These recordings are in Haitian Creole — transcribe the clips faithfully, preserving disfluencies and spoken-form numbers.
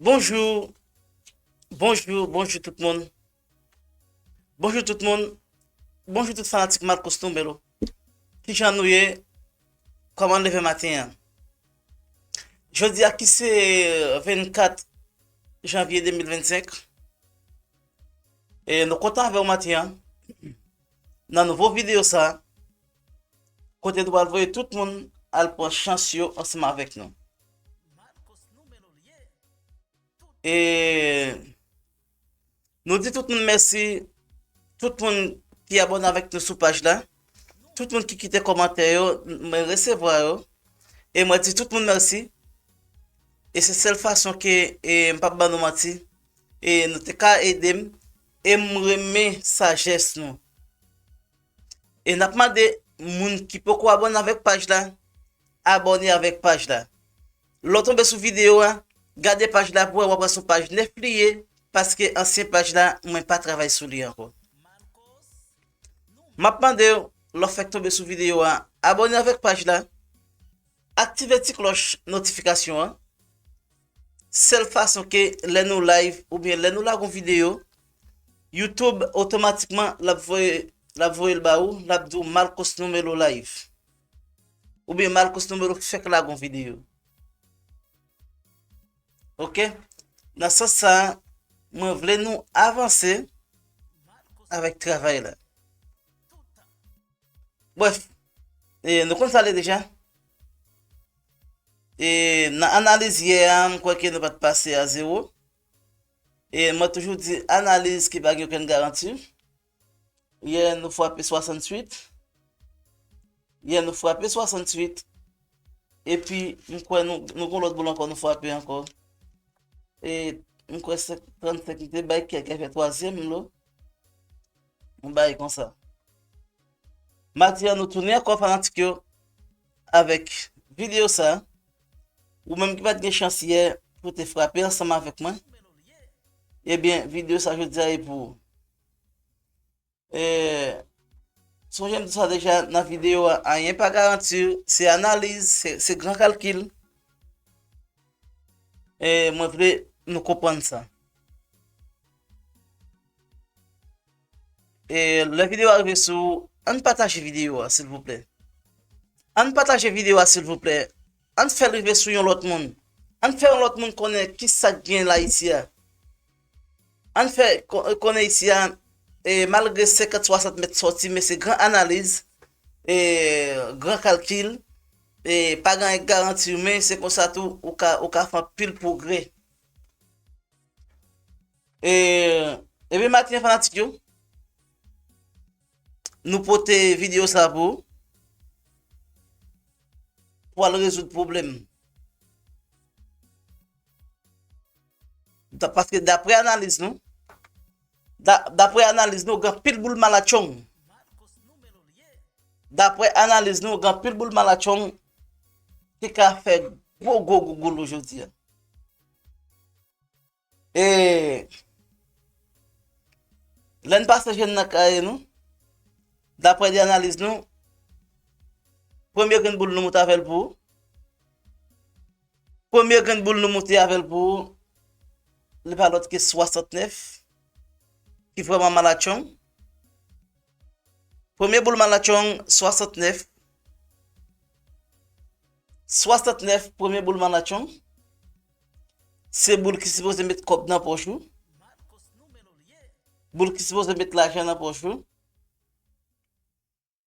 Bonjou, bonjou, bonjou tout moun. Bonjou tout moun. Bonjou tout fanatik Marcos Numelo. Kijan nou ye? Kòman leve maten an? Jodi a ki se vennkat janvye de mil vennsenk. E nou kontan avè w maten an nan nouvo videyo sa, kote nou pral voye tout moun al pran chans yo ansanm avèk nou. E nou di tout moun mèsi, tout moun ki abòne avèk nou sou paj la, tout moun ki kite kòmantè yo, mwen resevwa yo, e mwen di tout moun mèsi. E se sèl fason ke, e, m p ap ban nou manti, e nou te ka ede m, e m renmen sajès nou. E n ap mande moun ki poko abòne avèk paj la, abòne avèk paj la. Lè w tonbe sou videyo a, gade paj la pou w wè, w ap wè se yon paj nèf li ye, paske ansyen paj la, mwen pa travay sou li ankò. M ap mande w, lè w fèk tonbe sou videyo a, abòne avèk paj la, aktive ti klòch notifikasyon an. Sèl fason ke lè nou live oubyen lè nou lage yon videyo, YouTube otomatikman l ap voye, l ap voye l ba ou, l ap di w Marcos Numelo live. Oubyen Marcos Numelo fèk lage yon videyo. Oke? Nan sans sa, mwen vle nou avanse avèk travay la. Brèf, e, nou konn sa l ye deja. E, nan analiz yè a, m kwè ke nou pa t pase a zewo. E mwen toujou di analiz ki pa gen okenn garanti. Yè nou frape swasanntuit. Yè nou frape swasanntuit. Epi, m kwè nou, nou gon lòt boul ankò, nou frape ankò. E m kwè se trannsenk m te bay kèk, kèk fè twazyèm lo. Yon bagay konsa. Madi a, nou tounen ankò fanatik yo avèk videyo sa. Ou menm ki pa t gen chans yè pou te frape ansanm avèk mwen, ebyen, videyo sa jodi a e pou ou. E, sonje m di sa deja nan videyo a, anyen pa garanti, se analiz, se, se gran kalkil. E mwen vle nou konprann sa. E lè videyo a rive sou ou, ann pataje videyo a, silvouplè. Ann pataje videyo a, silvouplè. Ann fè l rive sou yon lòt moun. Ann fè yon lòt moun konnen ki sa k gen la isi a. Ann fè ko-, konnen isi a, e, malgre senkant, swasant mèt sòti, men se gran analiz, e, gran kalkil, e, pa gen anyen k garanti, men se konsa tou, ou ka, ou ka fè anpil pwogrè. E, ebyen, maten an, fanatik yo, nou pote videyo sa pou, pou al rezoud pwoblèm. Da-, paske daprè analiz nou, da-, daprè analiz nou, gen anpil boul malatchong. Daprè analiz nou, gen anpil boul malatchong ki ka fè gwo, gwo gougoulou jodi a. E lè n pase je n nan kaye nou, daprè de analiz nou, premye grenn boul nou moute avè l pou ou. Premye grenn boul nou moute avè l pou ou, li pa lòt ke swasantnèf, ki vrèman malatchong. Premye boul malatchong, swasantnèf. Swasantnèf, premye boul malatchong. Se boul ki sipoze met kòb nan pòch ou. Boul ki sipoze met lajan nan pòch ou.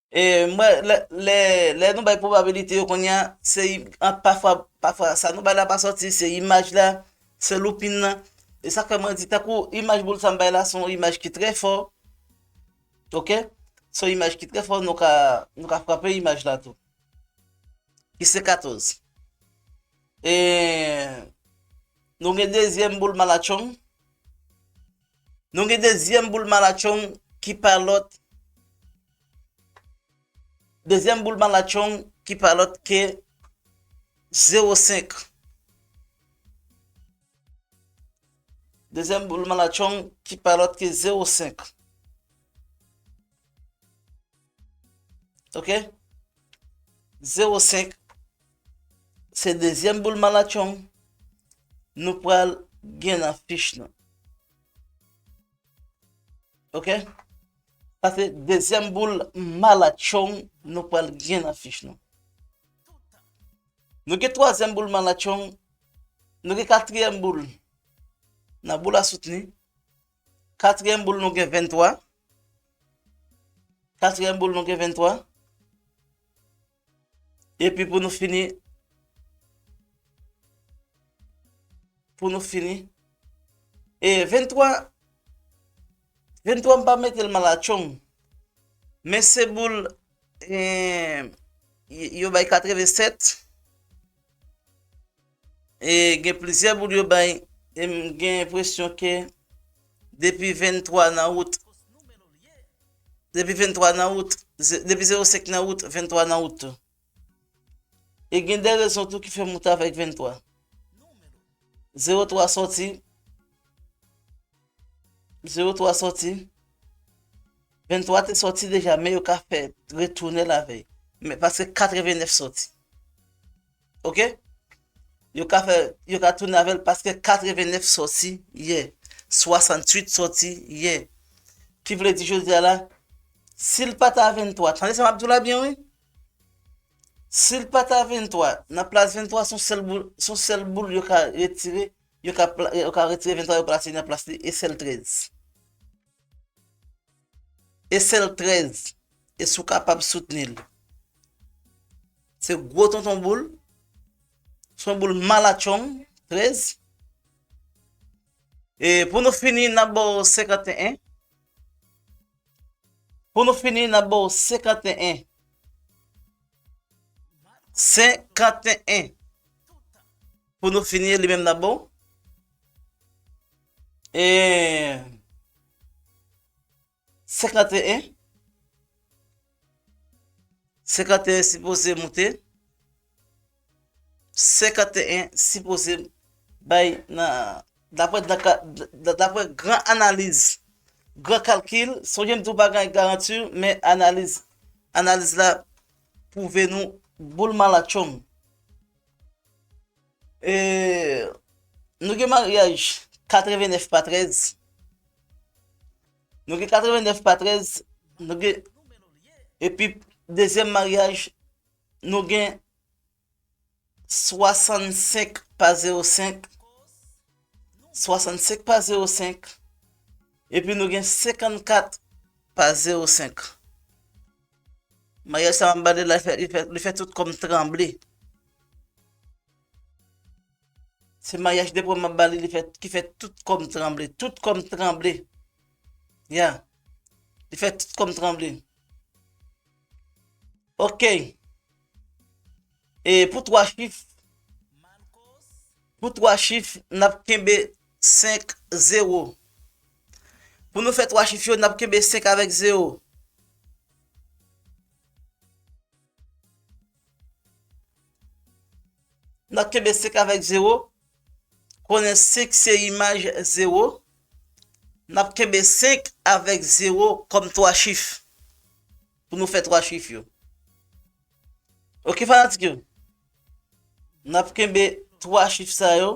E mwen, lè, lè, lè nou bay pwobabilite yo kounye a, se i-, an, pafwa, pafwa, sa nou bay la pa sòti, se imaj la, se loupin nan. E sa k fè mwen di, tankou imaj boul sa m bay la, se yon imaj ki trè fò. Oke? Se yon imaj ki trè fò, nou ka, nou ka frape imaj la tou. Ki se katòz. E nou gen dezyèm boul malatchong. Nou gen dezyèm boul malatchong ki pa lòt. Dezyèm boul malatchong ki pa lòt ke zewo senk. Dezyèm boul malatchong ki pa lòt ke zewo senk. Oke? Zewo senk, se dezyèm boul malatchong. Nou pral gen nan fich nou. Ok? Sa se dezyèm boul malatchong nou pral gen nan fich nou. Nou gen twazyèm boul malatchong, nou gen katriyèm boul nan boul a soutni. Katriyèm boul nou gen venntwa. Katriyèm boul nou gen venntwa. Epi pou nou fini, pou nou fini, e venntwa, venntwa m pa mete l malatchong, men se boul, e, y- yo bay katrevennsèt. E gen plizyè boul yo bay, e m gen enpresyon ke depi venntwa nan wout, depi venntwa nan wout, ze- depi zewo senk nan wout, venntwa nan wout tou. E gen de rezon tou ki fè m moute avèk venntwa. Zewo twa sòti, zewo twa sòti, venntwa te sòti deja, men yo ka fè retounen l avè l. Men paske katrevennèf sòti. Ok? Yo ka fè, yo ka tounen avè l paske katrevennèf sòti yè. Swasanntuit sòti yè. Ki vle di jodi a la, si l pa ta venntwa, tande sa m ap di w la byen, wi. Si l pa ta venntwa, nan plas venntwa, se yon sèl boul, se yon sèl boul yo ka retire, yo ka pla- yo ka retire venntwa, yo plase nan plas li, e sèl trèz. E sèl trèz. E si w kapab soutni l. Se gwo tonton boul. Se yon boul malatchong, trèz. E pou nou fini, n ap ba w senkanteyen. Pou nou fini, n ap ba w senkanteyen. Senkanteyen. Pou nou fini, li menm n ap ba w. E senkanteyen. Senkanteyen sipoze moute. Senkanteyen sipoze bay nan, daprè, daprè gran analiz, gran kalkil. Sonje m di w pa gen garanti, men analiz, analiz la pwouve nou boul malatchong. E, nou gen maryaj katrevennèf pa trèz. Nou gen katrevennèf pa trèz. Nou gen, epi dezyèm maryaj, nou gen swasannsenk pa zewo senk. Swasannsenk pa zewo senk. Epi nou gen senkannkat pa zewo senk. Maryaj sa m ap ba li la, li fè, li fè, li fè tout kò m tranble. Se maryaj de pwen m ap ba li, li fè, ki fè tout kò m tranble. Tout kò m tranble. Ya. Li fè tout kò m tranble. Ok. E pou twa chif, pou twa chif, n ap kenbe senk zewo. Pou nou fè twa chif yo, n ap kenbe senk avèk zewo. N ap kenbe senk avèk zewo. Konnen senk se imaj zewo. N ap kenbe senk avèk zewo kòm twa chif. Pou nou fè twa chif yo. Ok, fanatik yo. N ap kenbe twa chif sa yo.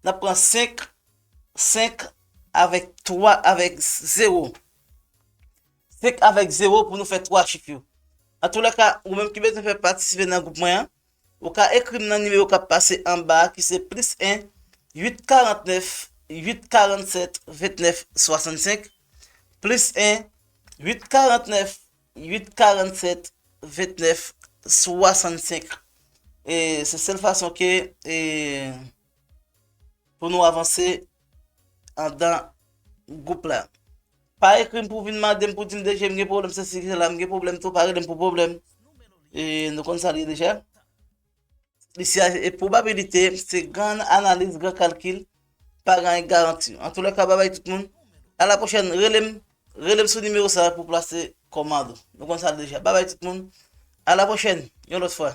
N ap pran senk, senk avèk twa, avèk zewo. Senk avèk zewo pou nou fè twa chif yo. Antoulèka, ou menm ki bezwen fè patisipe nan gwoup mwen an, ou ka ekri m nan nimewo k ap pase anba a, ki se plis en, uit karantnèf, uit karannsèt, ventnèf swasannsenk, plis en, uit karantnèf, uit karannsèt, ventnèf swasannsenk. E se sèl fason ke, e, pou nou avanse andan gwoup la. Pa ekri m pou vin mande m pou di m, "D J, m gen pwoblèm, sesi, sela, m gen pwoblèm tou, pa rele m pou pwoblèm." E nou konn sa l ye deja. Li se, e pwobabilite, se gran analiz, gran kalkil, pa gen garanti. Antoulèka, babay tout moun. A la pwochèn, rele m, rele m sou nimewo sa a pou plase kòmand ou. Nou konn sa l deja. Babay tout moun. A la pwochèn, yon lòt fwa.